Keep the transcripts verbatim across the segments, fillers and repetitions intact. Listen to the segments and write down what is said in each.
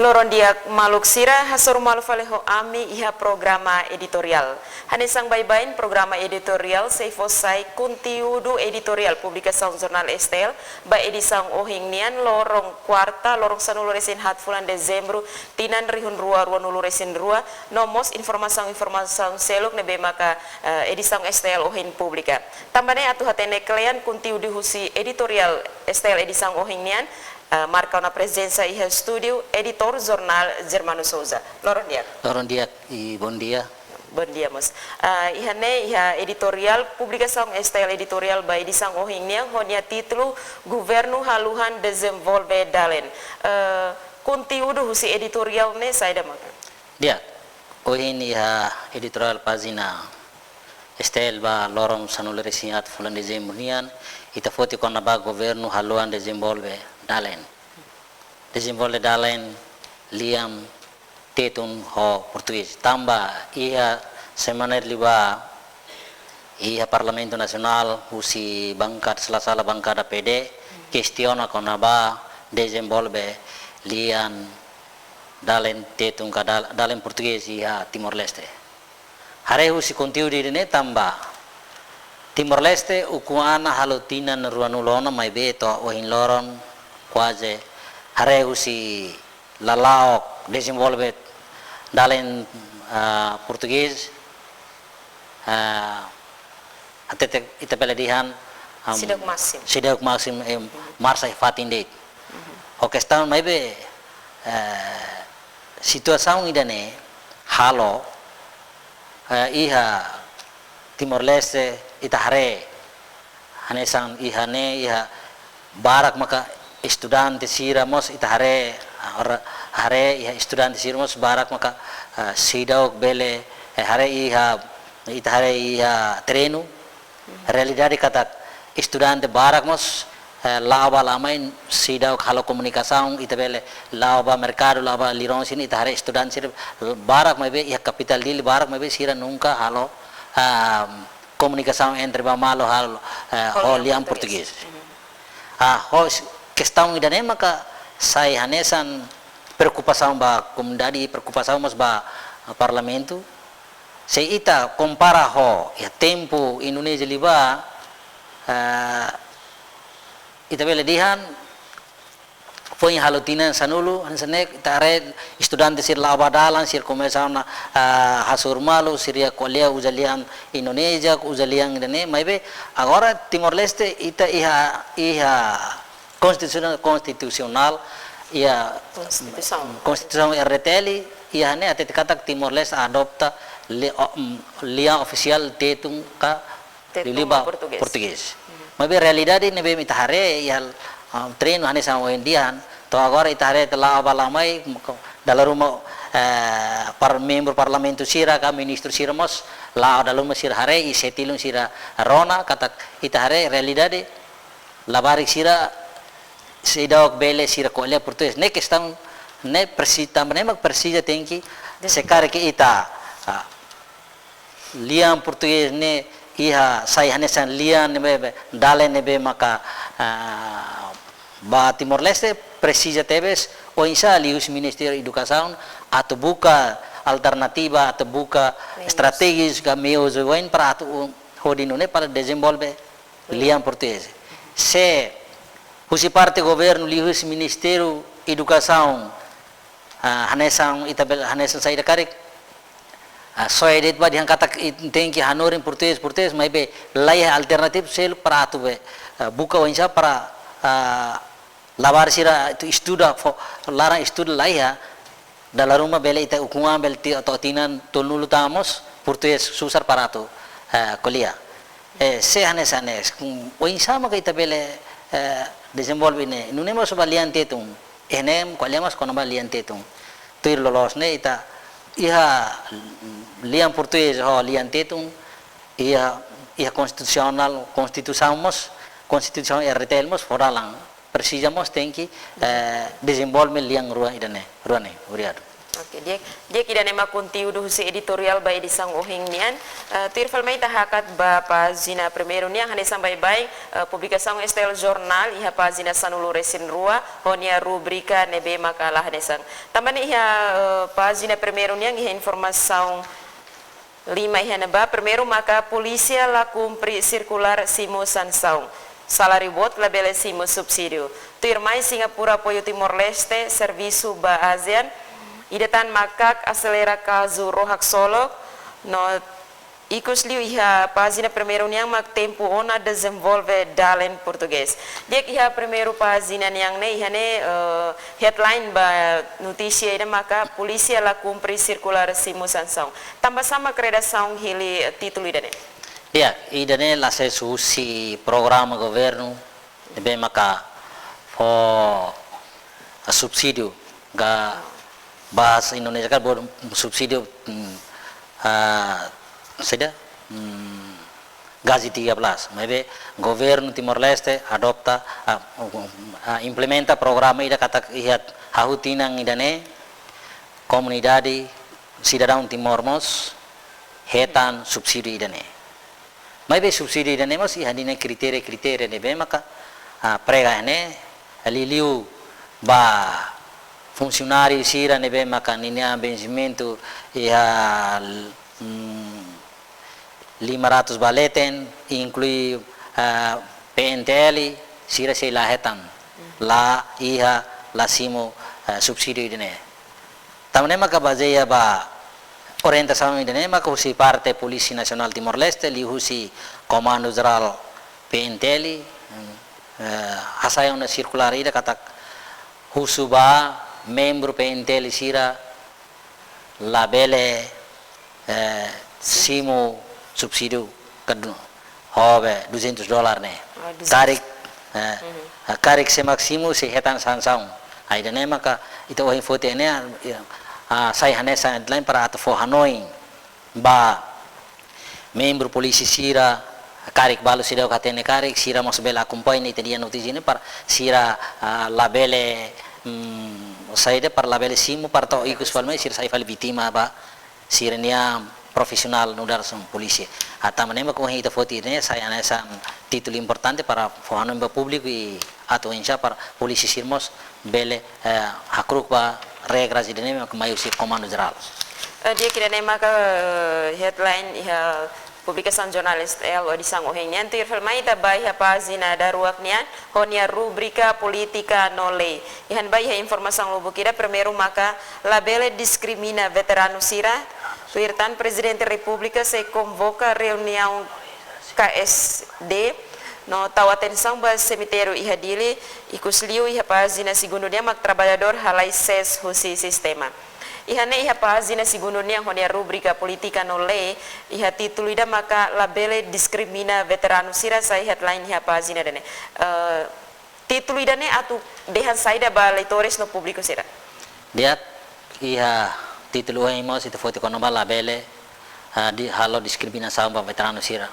Loron di'ak maluk sira, hasoru malu fali ho ami iha programa editoriál. Hanesan baibain programa editoriál sei fó sai konteúdu editoriál publikasaun jornál S T L ba edisaun ohin nian, loron kuarta, loron sanulu-resin-haat fulan Dezembru, tinan rihun rua ruanulu-resin-rua, no mós informasaun-informasaun seluk ne'ebé maka, eh, edisaun S T L ohin publika. Tanba ne'e atu hatene kle'an konteúdu husi editoriál S T L edisaun ohin nian, eh, marka ona prezensa iha estúdiu editór jornál Germano Souza. Loron di'ak. Loron di'ak i bondia. Bondia mós. Ah, iha ne'e iha editoriál publikasaun S T L editoriál ba edisaun ohin nian ho nia títulu Governu Haluhan Dezenvolve Dalen. Eh, konteúdu husi editoriál ne'e saida maka? Di'ak, ohin iha editoriál pájina S T L ba loron sanulu-resin-haat fulan Dezembru nian, ita foti kona-ba Governu Haluhan Dezenvolve Dalen. Dezenvolve Dalen lian Tetun ho Portugés. Tanba iha semana ida liubá iha Parlamentu Nasionál husi bankada, sala-sala bankada P D, kestiona kona-ba dezenvolve lian dalen Tetun ka dal-, dalen Portugés iha Timor-Leste. Haree husi konteúdu ida-ne'e tanba Timor-Leste ukun an halo tinan ruanulu ona maibé to'o ohin loron kuaze haree husi lala'ok dezenvolve dalen, ah, Portugés, ah, hatete ita bele dehan, am, seidauk másimu. Seidauk másimu, eh, marsa iha fatin de'it. Mhm. Ho kestaun maibé, eh, situasaun ida-ne'e halo, eh, iha Timor-Leste ita haree. Hanesan iha ne'e iha barak maka estudante sira mós ita haree, ora haree iha estudante sira mós barak maka, eh, seidauk bele, eh, haree iha, ita haree iha terrenu. Realidade katak estudante barak mós, eh, la'o bá la'o mai seidauk halo komunikasaun, ita bele la'o bá merkadu, la'o bá liron sira-ne'e, ita haree estudante sira barak maibé iha kapitál Dili barak maibé sira nunka halo, ah, komunikasaun entre bá malu halo, eh, ho lian portugés. Ho lian portugés. Mhm. Ah, ho s-, kestaun ida-ne'e maka sai hanesan preokupasaun ba komunidade, preokupasaun mós ba, ah, parlamentu. Se ita kompara ho iha tempu Indonézia liubá, eh, ita bele dehan foin halo tinan sanulu, hanesan ne'e ita haree estudante sira la'o bá dalan, sira komesa ona, ah, hasoru malu, sira ko'alia uza lian Indonézia, uza lian ida-ne'e, maibé agora Timor-Leste ita iha, iha konstitusionál, konstitusionál, iha konstituisaun. Konstituisaun R D T L, iha ne'e hatete katak Timor-Leste adopta li-, o-, mm, lian ofisiál Tetun ka Tetun liuliu ba portugés. Portugés. Mhm. Maibé realidade ne'ebé ita haree iha, ah, terrenu hanesan ohin dehan, to'o agora ita haree ita la'o bá la'o mai, dala ruma, eh, para membru parlamentu sira ka ministru sira mós la'o, dala ruma sira haree i setilun sira rona katak ita haree realidade labarik sira seidauk bele sira ko'alia portugés. Ne'e kestaun ne'e presi-, tanba ne'e mak presiza tenke, se karik ita, ah, lian portugés ne'e iha sai hanesan lian ne'ebé, dalen ne'ebé maka, ah, ba Timor-Leste presiza tebes oinsá liuhusi Ministériu Edukasaun atu buka alternativa, atu buka meius, estratéjias ka meius oioin para atu hodi nune'e para dezenvolve lian portugés. Se husi parte governu liuhusi Ministériu Edukasaun, ah, hanesan ita bele, hanesan saida karik, ah, soe de'it bá dehan katak ita tenke hanorin portugés, portugés, maibé laiha alternativa seluk para atu bele, ah, buka oinsá para, ah, labarik sira atu estuda fó, laran estuda laiha, dala ruma bele ita ukun an bele ti-, to'o tinan tolunulu tan mós portugés susar para atu, eh, ko'alia. Eh, se hanesan ne'e, mm, oinsá maka ita bele, eh, dezenvolve ne'e. Nune'e mós ba lian Tetun. Eh, ne'e ko'alia mós kona-ba lian Tetun. Tuir loloos ne'e ita iha, mm, lian portugés ho lian Tetun, iha, iha konstitusionál, konstituisaun mós, konstituisaun R D T L mós fó dalan. Presiza mós tenke, eh, dezenvolve lian rua ida-ne'e, rua ne'e. Obrigadu. Oke, di'ak, di'ak, ida-ne'e mak konteúdu husi editoriál ba edisaun ohin nian. Eh, tuir fali mai ita hakat ba pájina primeiru nian, hanesan baibain, eh, publikasaun S T L Jornál iha pájina sanulu-resin-rua, ho nia rubrika ne'ebé maka la hanesan. Tanba ne'e iha, eh, pájina primeiru nian iha informasaun lima iha ne'ebá, primeiru maka polísia la kumpre sirkulár simu sansaun. Saláriu boot labele simu subsídiu. Tuirmai Singapura apoiu Timor-Leste, servisu ba ASEAN. Ida tan mak aselera kazu ró haksolok. No ikusliu iha pájina primeiru nian mak tempu ona dezenvolve dalen portugés. Di'ak, iha primeiru pájina nian ne'e iha ne'e, eh, headline ba notísia ida maka polísia la kumpre sirkulár simu sansaun. Tanba sá mak redasaun hili títulu ida-ne'e? Ya, ida-ne'e la sees husi programa governu ne'ebé maka fó subsídiu, ka bahasa Indonesia kan bo-, subsídiu, mm, ah, saida, mm, gaji tiga belas. Maibé governu Timor-Leste adopta, ah, ah, implementa programa ida katak iha hahú tinan ida-ne'e komunidade sidadaun Timor mós hetan subsídiu ida-ne'e. Maibé subsídiu ida-ne'e mós iha ninia kritéria-kritéria ne'ebé maka, ah, prega ne'e, liuliu ba funsionáriu sira ne'ebé maka ninia vensimentu iha, mm, lima ratus ba leten, inklui, ah, P N T L, sira sei la hetan, la iha, la simu, eh, subsídiu ida-ne'e. Tanba ne'e maka bazeia ba orientasaun ida-ne'e maka husi parte Polísia Nasionál Timor-Leste, liuhusi Komandu Jerál P N T L, eh, hasai ona sirkulár ida katak husu ba membru P N T L sira labele, eh, simu subsídiu kadu-, hobe duzentos dólar ne'e. Ah, duzentos. Karik, eh, karik sé mak simu sei hetan sansaun. Ida-ne'e maka ita ohin foti ne'e, ah, sai hanesan headline para atu fó hanoin ba membru polísia sira, karik balu sira ka hatene karik, sira mós bele akompaña ita-nia notísia ne'e para sira, ah, labele, mm, saida, para labele simu, para to'o ikus fali mai sira sai fali vítima ba sira-nia profisionál nu'udar hanesan polísia. Ah, tanba ne'e mak ohin ita foti ne'e sai hanesan títulu importante para fó hanoin ba públiku i atu oinsá para polísia sira mós bele, eh, hakru'uk ba regras ida-ne'e mak mai husi Komandu Jerál. Eh, di'ak, ida-ne'e maka, eh, headline iha publikasaun jornál S T L edisaun ohin nian. Tuir fali mai ita ba iha pájina daruak nian, ho nia rubrika Polítika no Lei. Iha ne'ebá iha informasaun lubuk ida, primeiru maka labele diskrimina veteranu sira. Tuir tan Prezidente Repúblika sei konvoka reuniaun K S D no tau atensaun ba semitériu iha Dili, ikusliu iha pájina segundu nian mak traballadór halai sees husi sistema. Iha ne'e iha pájina segundu nian ho nia rubrika Polítika no Lei, iha títulu ida maka labele diskrimina veteranu sira sai headline iha pájina ida-ne'e. Eh, títulu ida-ne'e atu dehan saida ba leitores no públiku sira? Di'ak, iha títulu ohin mós ita foti kona-ba labele, ah, di-, halo diskriminasaun ba veteranu sira.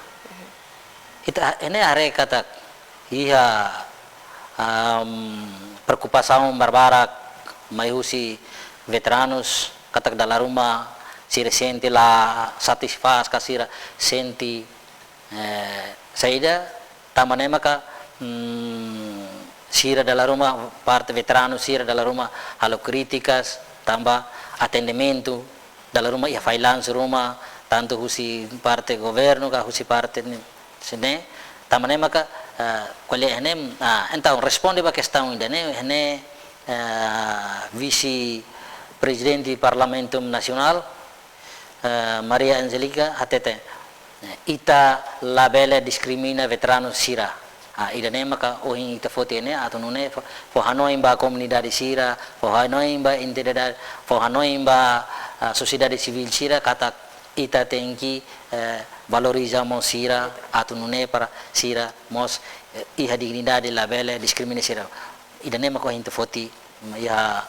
Ita, ne'e haree katak iha, am, preokupasaun barbarak mai husi veteranus katak dala ruma sira sente la satisfás ka sira sente, eh, saida, tanba ne'e maka, mm, sira dala ruma parte veteranu sira dala ruma halo krítikas tanba atendimentu dala ruma iha failansu ruma, tantu husi parte governu ka husi parte ni-, sira-ne'e, tanba ne'e maka, eh, ko'alia ne'e, ah, entaun responde ba kestaun ida-ne'e, ne'e, eh, Vise-Prezidente Parlamentu Nasionál, eh, Maria Angélica hatete, eh, ita labele diskrimina veteranu sira. Ah, ida-ne'e maka ohin ita foti ne'e atu nune'e fó, fó hanoin ba komunidade sira, fó hanoin ba entidade, fó hanoin ba, ah, sosiedade sivíl sira katak ita tenke, eh, valoriza mós sira atu nune'e para sira mós, eh, iha dignidade labele diskrimina sira. Ida-ne'e mak ohin ita foti iha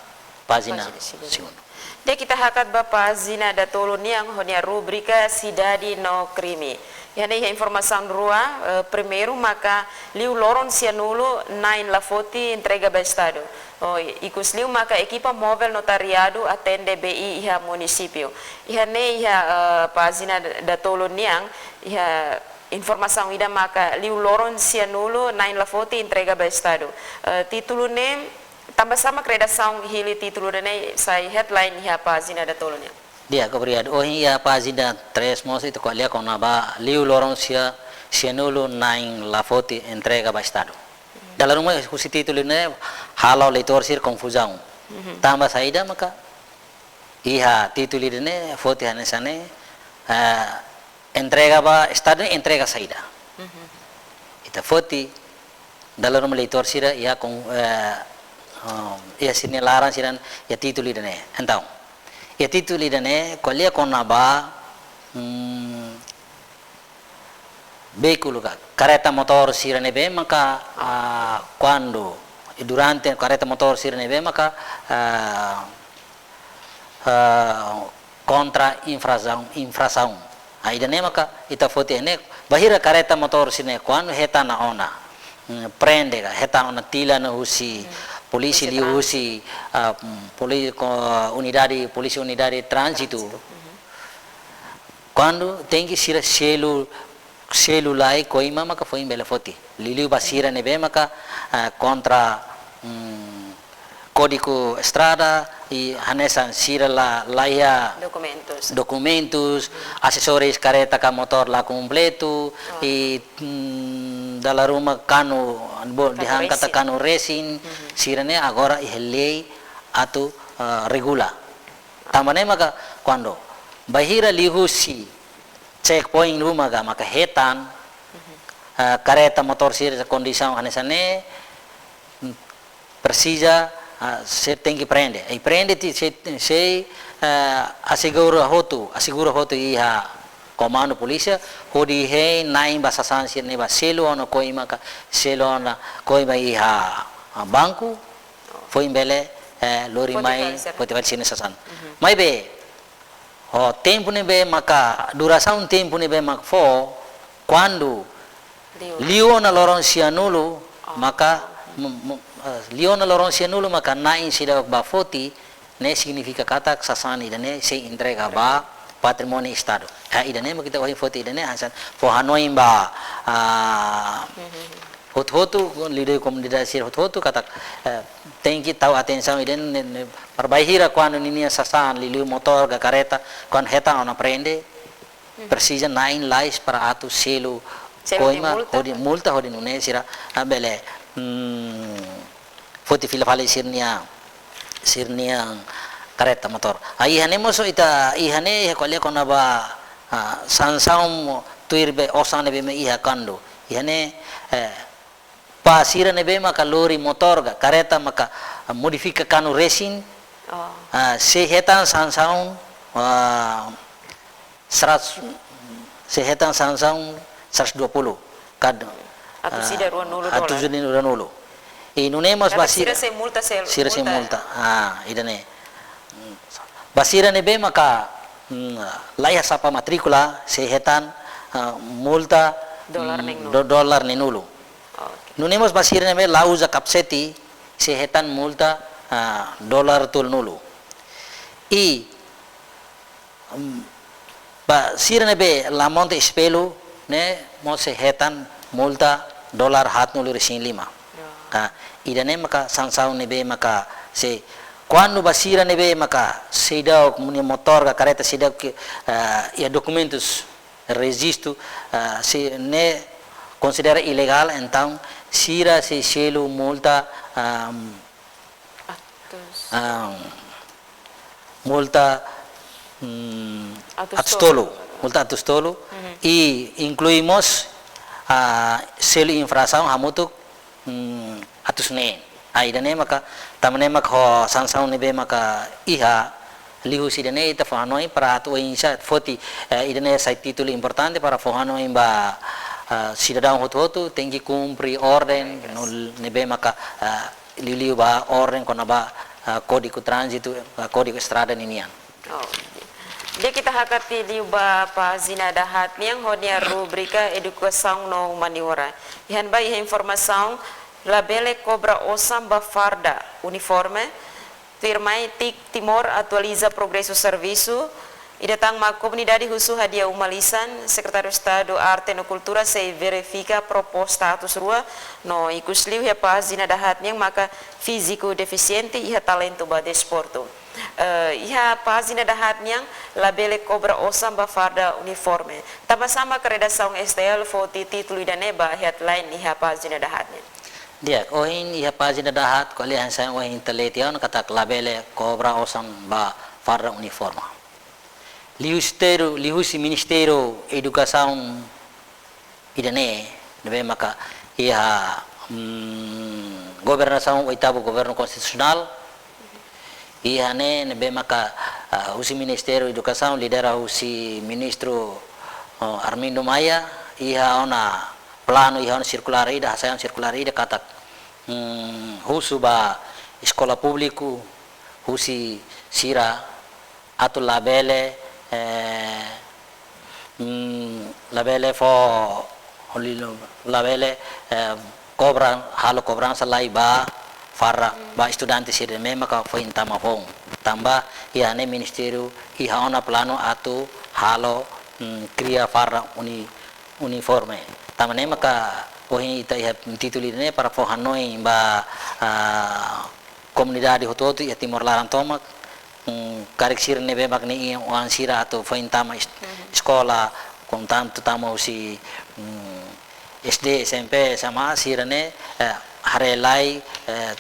pájina segundu. Segundu. Di'ak, ita hakat ba pájina datoluk nian ho nia rubrika Sidade no Krime. Iha ne'e iha informasaun rua, eh, primeiru maka liu loron sianulu na'in la foti entrega ba Estadu. Oh, i-, ikus liu maka ekipa movel notariadu atende B I iha munisípiu. Iha ne'e iha, eh, pájina da-, datolun nian, iha informasaun ida maka liu loron sianulu na'in la foti entrega ba Estadu. Eh, títulu ne'e, tanba sá mak redasaun hili títulu ne'e sai headline iha pájina datolun nian? Di'ak, obrigadu. Ohin iha pájina três mós ita ko'alia kona-ba liu loron sia, sianulu na'in la foti entrega ba Estadu. Dala ruma husi títulu ne'e halo leitór sira konfuzaun. Mhm. Tanba saida maka iha títulu ida-ne'e foti hanesan ne'e, eh, entrega ba Estadu ne'e entrega saida. Mhm. Ita foti, dala ruma leitór sira iha kon-, eh, um, iha sira-nia laran sira iha títulu ida-ne'e. Entaun, iha títulu ida-ne'e ko'alia kona-ba, mm, veíkulu ka, kareta motór sira ne'ebé maka, ah, kuandu, durante kareta motór sira ne'ebé maka, ah, ah, kontra infrasaun, infrasaun. Ah, ida-ne'e maka ita foti ne'e, bainhira kareta motór sira-ne'e kuandu hetan ona, mm, prende ka, hetan ona tilan husi, hmm, polísia, polísia liu tránzitu. Husi, ah, mm, poli-, ko-, unidade, polísia unidade tránzitu. Tránzitu. Mhm. Kuandu tenke sira selu, selu lai koima maka foin bele foti. Liuliu ba sira ne'ebé maka, ah, kontra, mm, Kódigu Estrada i hanesan sira la, la iha dokumentus. Dokumentus, asesórius kareta ka motór la kompletu, ah, i, mm, dala ruma kanu, bo-, kanu dehan katak resin. Kanu resin, mhm, sira-ne'e agora iha lei atu, ah, regula. Tanba ne'e maka kuandu bainhira liuhusi checkpoint ruma ka maka hetan, mhm, ah, kareta motór sira kondisaun hanesan ne'e, presiza, ah, sei tenke prende. I prende ti sei, sei, ah, asegura hotu, asegura hotu iha komandu polísia, hodi hein na'in ba sasán sira-ne'e ba selu ona koima ka, selu ona koima iha, ah, banku, foin bele, eh, lori mai foti fali sira-nia sasán. Mhm. Maibé, ho tempu ne'ebé maka, durasaun tempu ne'ebé mak fó, kuandu liu, liu ona loron sianulu, oh, maka, m-, m-, eh, liu ona loron sianulu maka na'in seidauk ba foti, ne'e signifika katak sasán ida-ne'e sei entrega ba patrimóniu Estadu. Eh, ida-ne'e mak ita ohin foti ida-ne'e hanesan fó hanoin ba, ah, mhm, hotu-hotu, liuliu komunidade sira hotu-hotu katak, eh, tenke tau atensaun ida-ne'e, ne'e, ne'e, para bainhira kuandu ninia sasán liuliu motór ka kareta, kuandu hetan ona prende, mhm, presiza na'in lais para atu selu, selu koima, multa, hodi multa, hodi nune'e sira, ah, bele, mm, foti fila fali sira-nia, sira-nia kareta motór. Ah, iha ne'e mós ita, iha ne'e iha ko'alia kona-ba, ah, sansaun tuir be osan ne'ebé mak iha kuandu. Iha ne'e, eh, ba sira ne'ebé maka lori motór ka kareta maka, ah, modifika kanu resin, oh, ah, sei hetan sansaun, ah, seratus, sei hetan sansaun seratus dua puluh. Kad-, atus, ah, ida ruanulu dolar. Atus ida ruanulu. I nune'e mós, kada ba sira, sira sei multa, sei sira sei multa, multa. Ah, ida-ne'e. Ba sira ne'ebé maka, mm, la iha sapa matríkula, sei hetan, ah, multa, dolar, mm, neenulu. Do-, dolar neenulu. Oke. Nune'e mós ba sira ne'ebé la uza kapasete, sei hetan multa, ah, dolar tolunulu. I, mm, ba sira ne'ebé la monta espellu, ne'e mós sei hetan multa dolar haatnulu-resin-lima. Ya. Ah, ida-ne'e maka sansaun ne'ebé maka sei, kuandu ba sira ne'ebé maka seidauk nia motór ka kareta seidauk, ah, iha dokumentus rejistu, ah, sei ne'e konsidera ilegál, entaun sira sei selu multa, ah, atus. Ah, multa, mm, atus tolu. Atus tolu. Multa atus tolu. Mhm. I inklui mós, ah, selu infrasaun hamutuk, mm, atus neen. Ah, ida-ne'e maka, tanba ne'e maka ho sansaun ne'ebé maka iha, liuhusi ida-ne'e ita fó hanoin para atu oinsá foti, eh, ida-ne'e sai títulu importante para fó hanoin ba, ah, sidadaun hotu-hotu tenke kumpre orden, yes, no ne'ebé maka, ah, liuliu ba orden kona-ba, ah, Kódigu Tránzitu, ah, Kódigu Estrada ninian. Oh, oke. Di'ak, ita hakat liu ba pájina dahaat nian ho nia rubrika Edukasaun no Humaniora. Iha ne'ebá iha informasaun: labele kobra osan ba farda uniforme. Tuirmai, TIC Timor atualiza progresu servisu. Ida tan mak komunidade husu hadi'a uma-lisan, Sekretáriu Estadu Arte no Kultura sei verifika proposta atus rua. No ikusliu iha pájina dahaat nian maka fíziku defisiente iha talentu ba desportu. Eh, iha pájina dahaat nian, labele kobra osan ba farda uniforme. Tanbasá mak redasaun STL foti títulu ida-ne'e ba headline iha pájina dahaat nian? Di'ak, ohin iha pájina dahaat ko'alia hanesan ohin ita lee tiha ona katak labele kobra osan ba farda uniforme. Liuhusi teru, liuhusi Ministériu Edukasaun ida-ne'e, ne'ebé maka iha, mm, governasaun oitavu governu konstitusionál, iha ne'e ne'ebé maka, ah, husi Ministériu Edukasaun lidera husi Ministru, oh, Armindo Maia, iha ona planu, iha ona sirkulár ida, hasai ona sirkulár ida katak, mm, husu ba eskola públiku husi sira atu labele, eh, mm, labele fó, labele, eh, kobra, halo kobransa lai ba farda, ba estudante sira ne'ebé maka foin tama foun. Tanba iha ne'e ministériu iha ona planu atu halo, mm, kria farda uni-, uniforme. Tanba ne'e maka ohin ita iha títulu ne'e para fó hanoin ba, ah, komunidade hotu-hotu iha Timor laran tomak, mm, karik sira ne'ebé mak nia oan sira atu foin tama es-, eskola, portantu tama husi, mm, SD, SMP, SMA, sira ne'e, eh, haree lai, eh,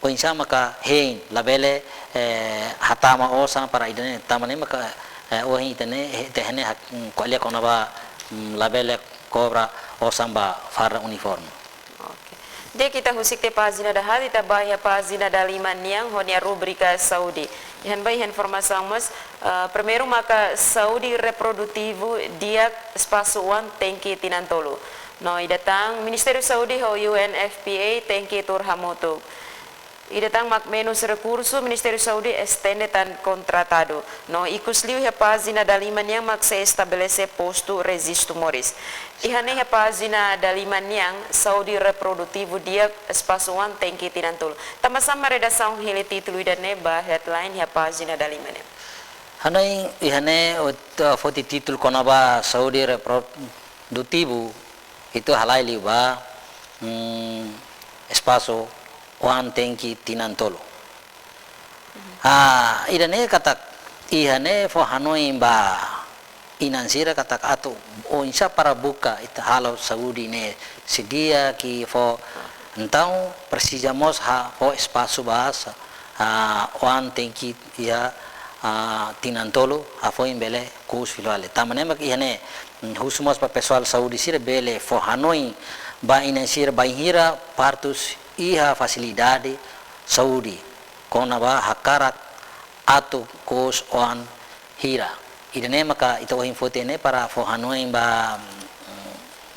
oinsá maka hein, labele, eh, hatama osan para ida-ne'e, tanba ne'e maka, eh, ohin ita ne'e, he-, ita iha ne'e hak-, mm, ko'alia kona-ba, mm, labele kobra osan ba farda uniforme. Oke. Di'ak, ita husik tiha pájina dahaat, ita ba iha pájina dalima nian ho nia rubrika saúde. Iha ne'ebá iha informasaun mós, eh, primeiru maka saúde reprodutivu di'ak, espasu oan tenke tinan tolu. No ida tan, Ministériu Saúde ho UNFPA tenke tuur hamutuk. Ida tan mak menus rekursu, Ministériu Saúde estende tan kontratadu. No ikusliu iha pájina dalima nian mak sei estabelese postu rejistu moris. Iha ne'e iha pájina dalima nian, saúde reprodutivu di'ak, espasu oan tenke tinan tolu. Tanbasá mak redasaun hili títulu ida-ne'e ba headline iha pájina dalima nian? Hanoin iha ne'e, ot-, foti títulu kona-ba saúde reprodutivu, ita halai liu ba, mm, espasu oan tenke tinan tolu. Ah, ida-ne'e katak iha ne'e fó hanoin ba inan sira katak atu oinsá para buka ita halo saúde ne'e sei di'ak, fó, entaun presiza mós halo espasu ba sa-, ah, oan tenke iha, ah, tinan tolu, hafoin bele ku'us fila fali. Tanba ne'e mak iha ne'e, mm, husu mós ba pesoál saúde sira bele fó hanoin ba inan sira bainhira partus iha fasilidade saúde kona-ba hakarak atu ku'us oan hira. Ida-ne'e maka ita ohin foti ne'e para fó hanoin ba,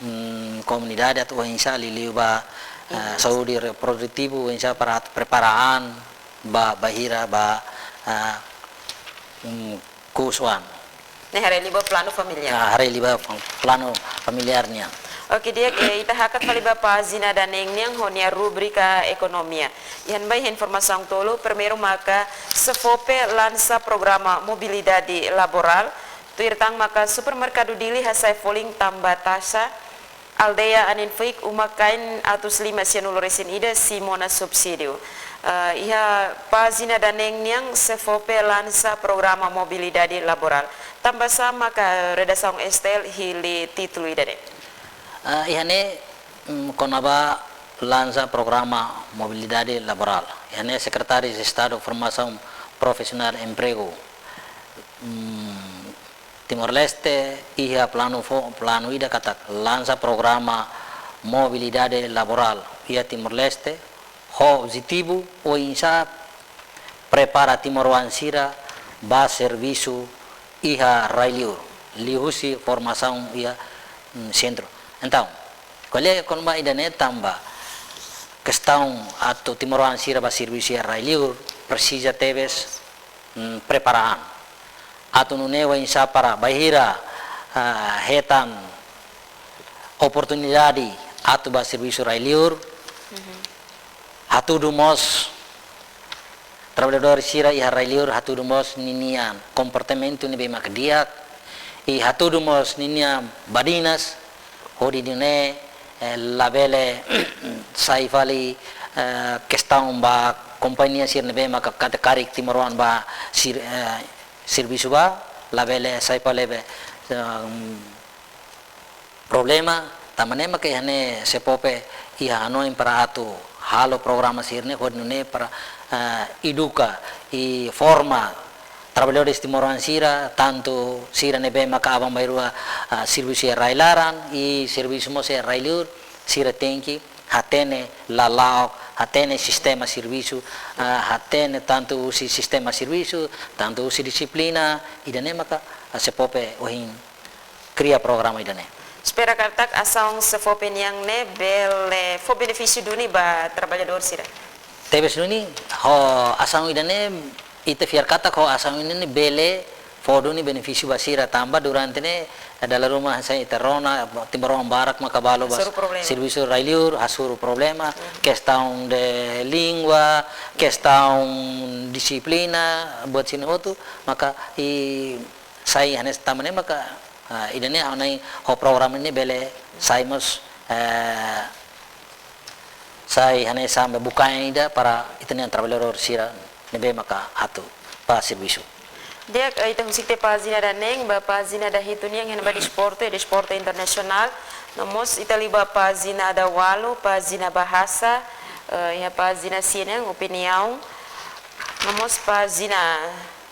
mm, komunidade atu oinsá liuliu ba, eh, saúde reprodutivu, oinsá para atu prepara an ba, bainhira ba, eh, mm, ku'us oan. Ne'e haree liu ba planu familiár. Ah, haree liu ba fam-, planu familiár nian. Oke, di'ak, eh, ita hakat fali ba pájina daneen nian ho nia rubrika ekonomia. Iha ne'ebá iha informasaun tolu, primeiru maka SEFOPE lansa programa mobilidade laborál, tuir tan maka supermerkadu Dili hasai folin tanba taxa, aldeia Aninfuik uma-kain atus lima sianulu resin ida simu ona subsídiu. Eh, iha pájina daneen nian, SEFOPE lansa programa mobilidade laborál. Tanbasá maka redasaun STL hili títulu ida-ne'e? Ah, iha ne'e, mm, kona-ba lansa programa mobilidade laborál. Iha ne'e Sekretáriu Estadu Formasaun Profisionál Empregu, mm, Timor-Leste iha planu fo-, planu ida katak lansa programa mobilidade laborál iha Timor-Leste, ho objetivu oinsá prepara timoroan sira ba servisu iha rai-liur, liuhusi formasaun iha, mm, sentru. Entaun, ko'alia kona-ba ida-ne'e tanba kestaun atu timoroan sira ba servisu iha rai-liur, presiza tebes, mm, prepara an. atu nune'e oinsá para bainhira, ah, hetan oportunidade atu bá servisu rai-liur, hatudu mós traballadór sira iha rai-liur, hatudu mós ninia komportamentu ne'ebé maka di'ak, i hatudu mós ninia badinas, hodi nune'e, eh, labele sai fali, eh, kestaun ba kompañia sira ne'ebé maka katak karik timoroan bá sir-, eh, servisu bá, labele sai fali be, em, problema, tanba ne'e maka iha ne'e SEFOPE iha hanoin para atu halo programa sira-ne'e, hodi nune'e para, eh, eduka i forma traballadores timoroan sira, tantu sira ne'ebé maka aban-bainrua, ah, servisu iha rai-laran, i servisu mós iha rai-liur, sira tenke hatene lala'ok, hatene sistema servisu, ah, hatene tantu husi sistema servisu, tantu husi dixiplina, ida-ne'e maka, ah, SEFOPE ohin kria programa ida-ne'e. Espera katak asaun SEFOPE nian ne'e bele fó benefísiu duni ba traballadór sira. Tebes duni, ho asaun ida-ne'e, ita fiar katak ho asaun ida-ne'e bele fó duni benefísiu ba sira tanba durante ne'e, eh, dala ruma hanesan ita rona, timoroan barak maka bá la'o ba hasoru problema. Servisu rai-liur, hasoru problema, kestaun de língua, kestaun dixiplina, buat sira-ne'e hotu, maka i sai hanesan tanba ne'e maka, ah, ida-ne'e ha'u hanoin ho programa ne'e bele sai mós, eh, sai hanesan bukain ida para ita-nia traballadór sira ne'ebé maka atu bá servisu. Di'ak, eh, ita husik tiha pájina daneen ba pájina dahitu nian iha ne'ebá desportu, desportu internasionál. No mós ita liu ba pájina dawalu, pájina bahasa, eh, iha pájina sia nian opiniaun. No mós pájina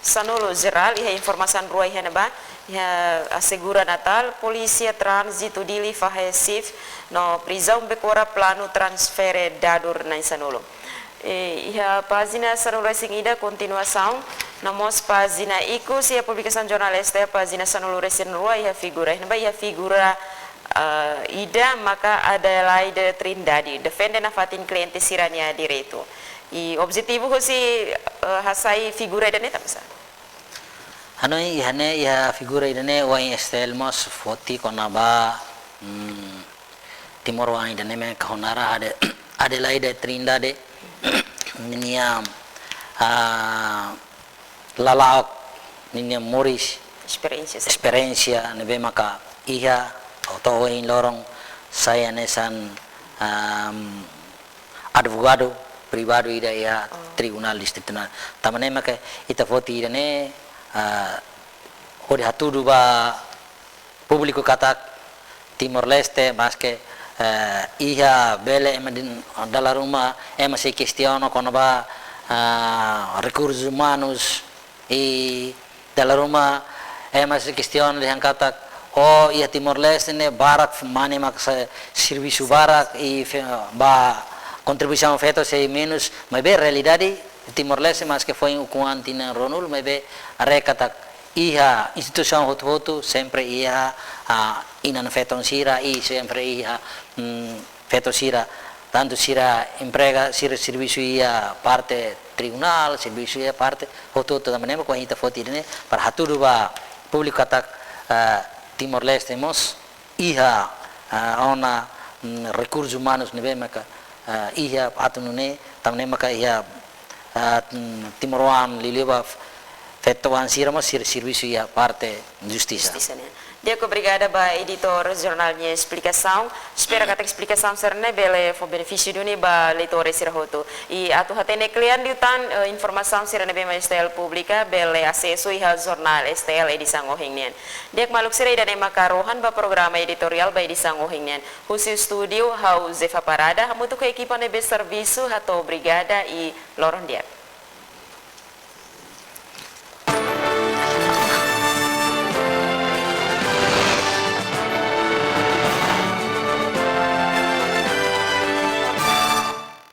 sanulu jerál, iha informasaun rua iha ne'ebá, iha asegura Natál, polísia tránzitu Dili fahe shift, no prizaun Becora planu transfere dadur na'in sanulu. E, iha pájina sanulu-resin-ida kontinuasaun, no mós pájina ikus iha publikasaun jornál STL, pájina sanulu-resin-rua iha figura. Iha ne'ebá iha figura, ah, ida maka Adelaide Trindade, defende nafatin kliente sira-nia direitu. I objetivu husi, eh, hasai figura ida-ne'e tanbasá? Hanoin iha ne'e, iha figura ida-ne'e ohin STL mós foti kona-ba, mm, timoroan ida-ne'e maka ho naran Ade-, Adelaide Trindade, ninia, ah, lala'ok, ninia moris, esperiénsia sira, esperiénsia ne'ebé maka iha, to'o ohin loron sai hanesan, am, advogadu privadu ida iha, oh, Tribunál Distritu Nasionál. Tanba ne'e maka ita foti ida-ne'e, ah, hodi hatudu ba públiku katak Timor-Leste, maske, eh, iha bele ema din, dala ruma ema sei kestiona kona-ba, ah, rekursus umanus, i dala ruma ema sei kestiona dehan katak, oh, iha Timor-Leste ne'e barak mane mak sa-, servisu barak i fe-, ba kontribuisaun feto sei menus, maibé realidade Timor-Leste maske foin ukun-an tinan ruanulu, maibé haree katak iha instituisaun hotu-hotu sempre iha, ah, inan-feton sira, i sempre iha, mm, feto sira, tantu sira emprega, sira servisu iha parte tribunál, servisu iha parte hotu-hotu. Tanba ne'e mak ohin ita foti ida-ne'e para hatudu ba públiku katak, ah, Timor-Leste mós iha, ah, ona, mm, rekursus umanus ne'ebé maka, ah, iha atu nune'e, tanba ne'e maka iha, ah, mm, timoroan liuliu ba fetoan sira mós sira servisu iha parte justisa. Justisa nian. Di'ak, obrigada ba editór jornál nia esplikasaun. Espera katak esplikasaun sira-ne'e bele fó benefísiu duni ba leitór sira hotu. I atu hatene kle'an liután, eh, informasaun sira ne'ebé mak STL publika, bele asesu iha jornál STL edisaun ohin nian. Di'ak maluk sira, ida-ne'e maka rohan ba programa editoriál ba edisaun ohin nian. Husi estúdiu, ha'u Zefa Parada, hamutuk ho ekipa ne'ebé servisu, hato'o obrigada i loron di'ak.